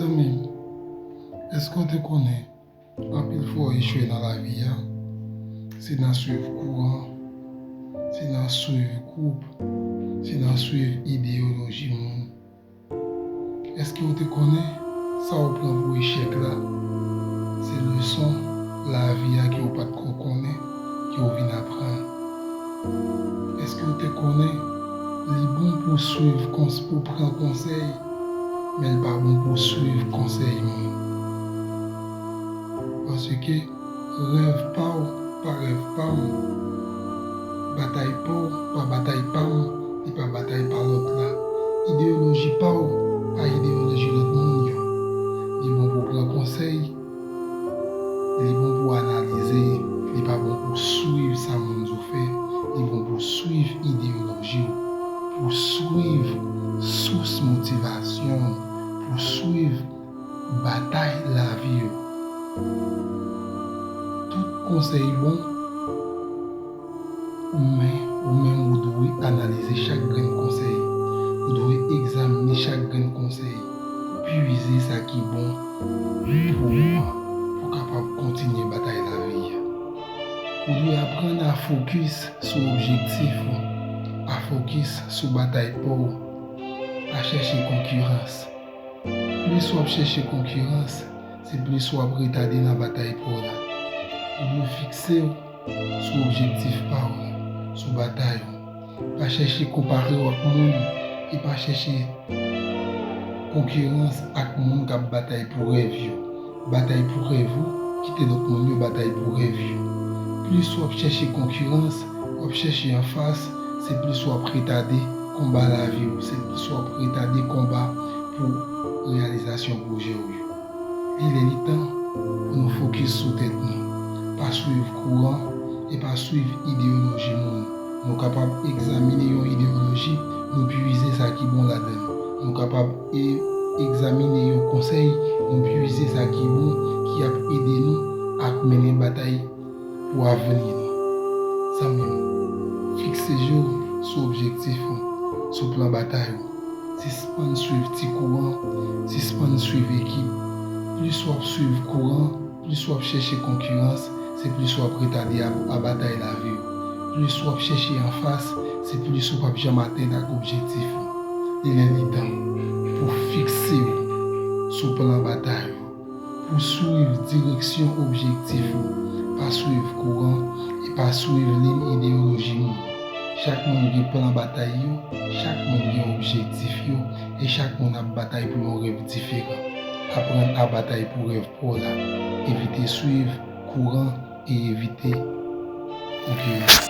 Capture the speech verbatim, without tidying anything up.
Zanmi m, èske w te konnen anpil fwa w echwe nan lavi a, se nan swiv kouran, se nan swiv gwoup, se nan swiv ideyoloji moun? Èske w te konnen sa w pran pou echèk la, se leson lavi a ke w pa t ko konnen ke w vin aprann? Èske w te konnen li bon pou w swiv kons-, pou w pran konsèy, men l pa bon pou w swiv konsèy moun? Paske rèv pa w pa rèv pa m, batay pa w pa batay pa m, li pa batay pa lòt la. Ideyoloji pa w pa ideyoloji lòt moun yo. Li bon pou w pran konsèy, li bon pou w analize, li pa bon pou w swiv sa moun yo fè, li bon pou w swiv ideyoloji w, pou w swiv sous motivasyon w, pou w swiv batay lavi yo. Tout konsèy bon, men ou menm ou dwe analize chak grenn konsèy. Ou dwe egzamine chak grenn konsèy. Pwize sa ki bon pou ou an, pou w kapab kontinye batay lavi a. Ou dwe aprann a fokis sou objektif ou, a fokis sou batay pa w, pa chèche konkirans. Plis w ap chèche konkirans, se plis w ap retade nan batay pa w la. Ou dwe fikse w sou objektif pa w, sou batay ou. Pa chèche konpare w ak moun e pa chèche konkirans ak moun k ap batay pou rèv yo. Batay pou rèv ou, kite lòt moun yo batay pou rèv yo. Plis w ap chèche konkirans, w ap chèche anfas, se plis w ap retade konba lavi w, se plis w ap retade konba pou reyalizasyon pwojè w yo. Li lè li tan pou nou fokis sou tèt nou, pa swiv kouran e pa swiv ideyoloji moun. Nou kapab egzamine yon ideyoloji, nou pwize sa ki bon ladan l. Nou kapab e, egzamine yon konsèy, nou pwize sa ki bon, ki ap ede nou ap mennen batay pou avni nou. Zanmi m, fikse je w sou objektif ou, sou plan batay ou. Sispann swiv ti kouran, sispann swiv ekip. Plis w ap swiv kouran, plis w ap chèche konkirans, se plis w ap retade a, a batay lavi w. Plis w ap chèche anfas, se plis ou p ap janm atenn ak objektif ou. Li lè li tan pou w fikse w sou plan batay ou, pou w swiv direksyon objektif ou, pa swiv kouran e pa swiv liy ideyoloji moun. Chak moun gen plan batay yo, chak moun gen objektif yo, e chak moun ap batay pou yon rèv diferan. Aprann a batay pou rèv pa w la. Evite swiv kouran e evite konkirans.